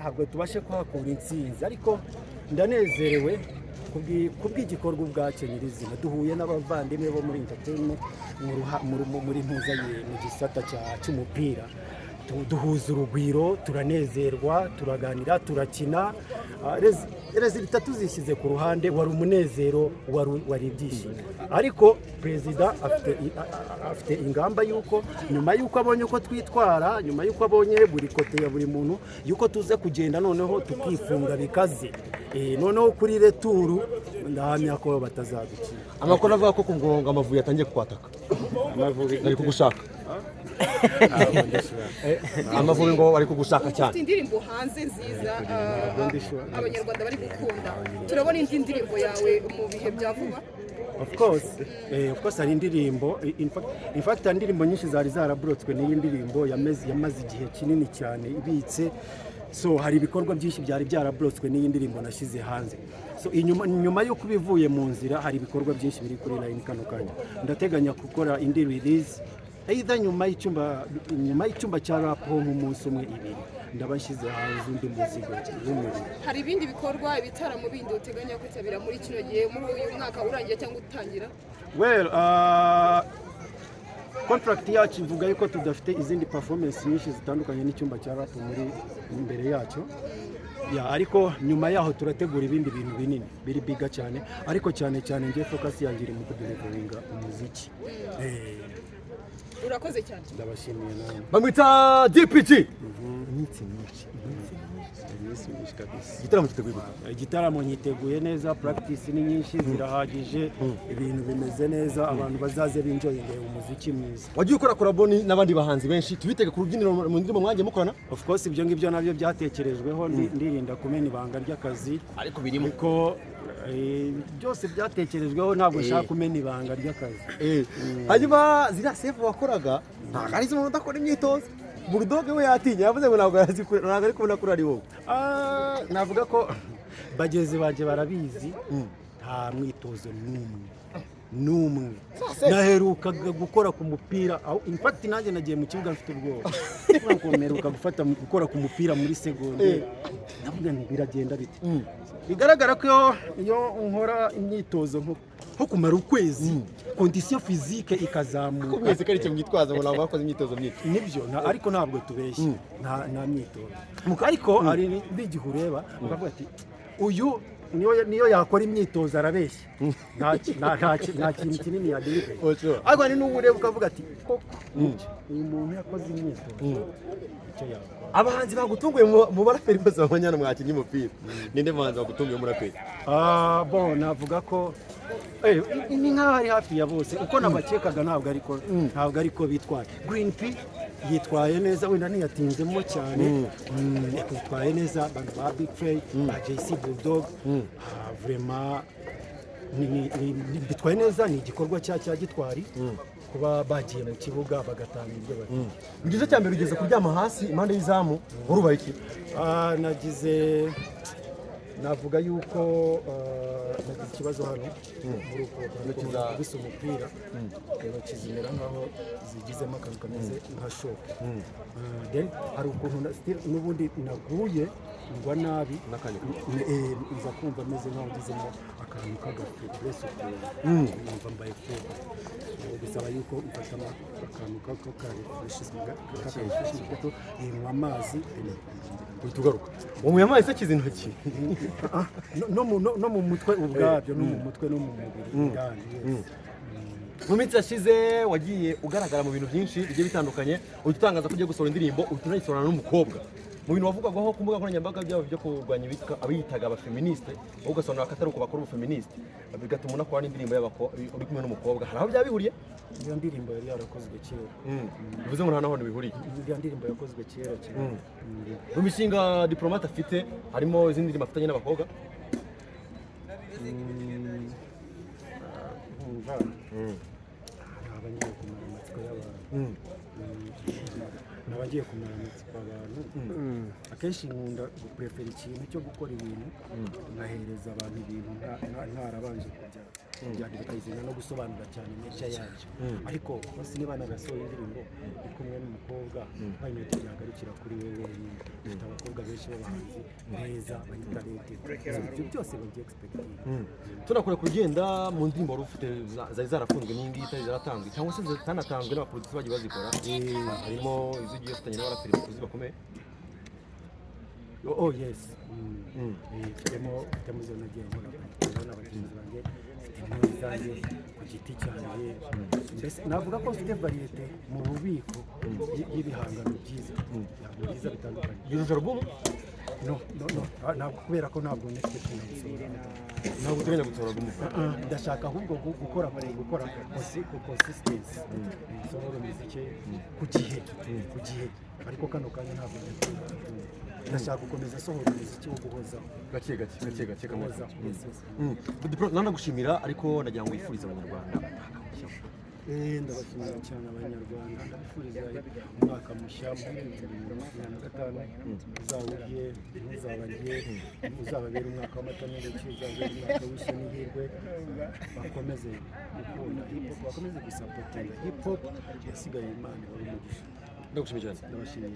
Ntabwo tubashe kuhakura intsinzi, ariko ndanezerewe kubw'igikorwa ubwacyo nyirizina. Duhuye n'abavandimwe bo muri entertainment, muri mpuzaye mu gisata cy'umupira. Duhuza urugwiro, turanezerwa, turaganira, turakina. Résultat tuzishyize ku ruhande, wari umunezero, wari ibyishimo. Ariko perezida afite ingamba y'uko nyuma y'uko abonye uko twitwara, nyuma y'uko abonye buri côté ya buri muntu, y'uko tuze kugenda noneho tukifunga bikaze. Noneho kuri retour ndahamya ko batazadukina. Amakuru avuga ko ku ngo Amavubi yatangiye kukwataka. Amavubi? Bari kugushaka. Amavubi ngo bari kugushaka cyane. Ufite indirimbo hanze nziza, abanyarwanda bari gukunda. Turabona indi ndirimbo yawe mu bihe bya vuba? Of course, of course, hari indirimbo. In fact hari indirimbo nyinshi zari zarablotswe n'iyi ndirimbo yamaze igihe kinini cyane ibitse. So hari ibikorwa byinshi byari byarablotswe n'iyi ndirimbo nashyize hanze. So nyuma yo kubivuye mu nzira, hari ibikorwa byinshi biri kuri line. Kano kanya ndateganya gukora indi release either nyuma y'icyumba cya rap, ho nk'umunsi umwe, ibiri, ndaba nshyize hanze undi muzigo w'umuriro. Hari ibindi bikorwa, ibitaramo bindi uteganya kwitabira muri kino gihe, muri uyu mwaka urangiye cyangwa utangira? Well, contract yacu ivuga yuko tudafite izindi performance nyinshi zitandukanye n'icyumba cya rap muri imbere yacyo ya, ariko nyuma yaho turategura ibindi bintu binini biri bigger cyane. Ariko cyane cyane ngiye focus yanjye iri mu kudeliveringa umuziki. Urakoze cyane. Ndabashimiye namwe. Bamwita DPG. Iminsi myinshi. Iminsi myinshi kabisa. Igitaramo giteguye gute? Igitaramo nyiteguye neza, practice ni nyinshi zirahagije, ibintu bimeze neza. Abantu bazaze binjoyinge umuziki mwiza. Wagiye ukora collabo n'abandi bahanzi benshi, tubitege ku rubyiniro mu ndirimbo mwagiye mukorana? Of course, ibyo ngibyo nabyo byatekerejweho. Ndirinda kumena ibanga ry'akazi. Ariko birimo. Ariko byose byatekerejweho, ntabwo nshaka kumena ibanga ry'akazi. Hanyuma ziriya save wakoraga ntabwo ari z'umuntu udakora imyitozo. Bulldog we yatinye, yavuze ngo ntabwo ntabwo ari kubona ko ari wowe. Ah, navuga ko bagenzi banjye barabizi, nta mwitozo n'umwe n'umwe naherukaga gukora ku mupira. Aho in fact nanjye nagiye mu kibuga mfite ubwoba. Kuvuga ngo mperuka gukora ku mupira muri segonderi, ndavuga nti biragenda bite? Bigaragara ko iyo nkora imyitozo nko kumara ukwezi, condition physique ikazamuka. Mwese ko ari icyo mwitwaza ngo ntabwo bakoze imyitozo myinshi. Nibyo, ariko ntabwo tubeshya, nta myitozo. Ariko hari n'igihe ureba ukavuga ati uyu niyo yakora imyitozo arabeshya. Nta kintu kinini yadelivera. Oh, sure. Ariko hari n'uwo ureba ukavuga ati koko nibyo, uyu muntu yakoze imyitozo, icyo yakora. Abahanzi bagutunguye mu baraperi bose babonye hano mwakinnye umupira, ninde muhanzi wagutunguye umuraperi? Ah, bon, navuga ko ni nk'aho ari hafi ya bose. Uko nabakekaga ntabwo ariko bitwaye. Green P yitwaye neza, wenda ntiyatinzemo cyane. Yitwaye neza. Abantu ba Big Fay, ba JC Bulldog, vraiment bitwaye neza. Ni igikorwa cya gitwari kuba bagiye mu kibuga bagatanga ibyo bafite. Mu gice cya mbere ugeze kuryama hasi impande y'izamu, warubaye iki? Ah, nagize, navuga yuko nagize ikibazo hano muri uko Intoki zawe. Kubise umupira, intoki zimera nkaho zigizemo akantu kameze nka choc. Then hari ukuntu still n'ubundi naguye ngwa nabi. N'akanya. Nza kumva ameze nkaho ngizemo akantu k'agafaiblesse ukuntu, numva mbaye faible. So, bisaba yuko mfata akantu k'akarefreshment gato, nywa amazi. Uhita ugaruka wanyweye amazi akiza intoki? Ah, no mu mutwe ubwabyo, no mu mutwe no mu mubiri indani, yes. Mu minsi yashize wagiye ugaragara mu bintu byinshi bigiye bitandukanye, uhita utangaza ko ugiye gusohora indirimbo, uhita unayisohorana n'umukobwa. Mu bintu wavugwagaho ku mbuga nkoranyambaga byaba byo kurwanya abiyitaga abafeministe, wowe ugasobanura ko atari uko bakora ubufeministe, bigatuma unakora n'indirimbo uri kumwe n'umukobwa. Hari aho byaba bihuriye? Iyo ndirimbo yari yarakozwe kera. Bivuze ngo nta naho bihuriye? Iriya ndirimbo yakozwe kera cyane. Mu mishinga Diplomate afite, harimo izindi ndirimbo afitanye n'abakobwa? Nkumva naba ngiye kumara amatsiko y'abantu. Naba ngiye kumara amatsiko abantu. Akenshi nkunda guprefera ikintu cyo gukora ibintu nkahereza abantu ibintu ntarabanje kujya Bya advertising no gusobanura cyane nature yabyo. Ariko bose niba nagasohoye indirimbo ndi kumwe n'umukobwa, bayinete byagarukira kuri we wenyine. Dufite abakobwa benshi b'abahanzi beza, bari talented. So, ibyo byose babyi expecting. Tunakora kugenda mu ndirimbo wari ufite zari zarafunzwe n'iyi ngiyi itari zaratanzwe cyangwa se zitanatanzwe n'abaproducer bagiye bazikora, harimo izo ugiye ufitanye n'abaraperi bakuze bakomeye. Oh yes. Mfitemo izo nagiye nkora na bagenzi banjye, mfitemo izanjye ku giti cyanjye. Mbese navuga ko mfite variété mu bubiko y'ibihangano byiza, ibihangano byiza bitandukanye. Yujuje album? No, ntabwo, kubera ko ntabwo nexpecting gusohora. Ntabwo uteganya gusohora album? Ah, ndashaka ahubwo gukora consistency, nsohora umuziki ku gihe, ariko kano kanya ntabwo ndashaka gukomeza sohora umuziki wo guhozaho. Gake gake, gake gake kamwe. Guhozaho, yes. Bad Pro, nanagushimira, ariko nagira ngo wifurize Abanyarwanda umwaka mushya. Ndabashimira cyane Abanyarwanda, ndabifuriza umwaka mushya muri 2025. Uzawurye ntuzabarye, uzababere umwaka w'amata n'ubuki, uzababere umwaka w'ishya n'ihirwe. Bakomeze gukunda hip hop, bakomeze gusupportinga hip hop. Yasigaye, Imana ibahe umugisha. Ndagushimiye cyane. Ndabashimiye.